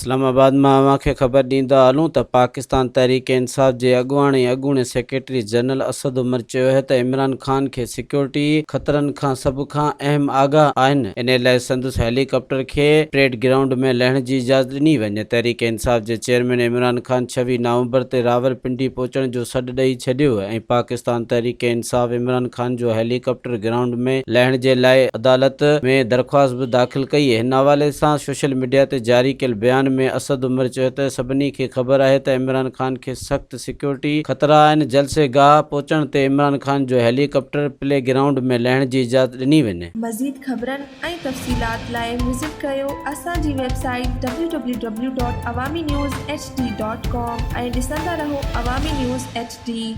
اسلام آباد مان اوهان کي خبر ڏيندا هلون ته پاڪستان تحريڪ انصاف جي اڳواڻ ۽ اڳوڻي سيڪريٽري جنرل اسد عمر چيو آهي ته عمران خان کي سيڪيورٽي خطرن کان سڀ کان اهم آگاهه آهن انهي لاء سندس هيلي ڪاپٽر کي پريڊ گرائونڊ ۾ لهڻ جي اجازت ڏني وڃي. تحريڪ انصاف جي چيئرمين عمران خان ڇويهه نومبر تي راولپنڊي پهچڻ جو سڏ ڏئي ڇڏيو ۽ پاڪستان تحريڪ انصاف عمران خان جو هيلي ڪاپٽر گرائونڊ ۾ لهڻ جي لاء عدالت ۾ درخواست به داخل ڪئي. هن حوالي سان سوشل ميڊيا تي جاري ڪيل بيان ۾ اسد عمر چيو ته سڀني کي خبر آهي ته عمران خان کي سخت سيڪيورٽي خطرا آهن، جلسي گاهه پهچڻ تي عمران خان جو هيلي ڪاپٽر پلي گرائونڊ ۾ لهڻ جي اجازت ڏني وڃي. مزيد خبرن ۽ تفصيلات لاء وزٽ ڪريو اسان جي website W W W dot Awami news H D dot com ۽ ڏسندا رهو عوامي نيوز ايڇ ڊي.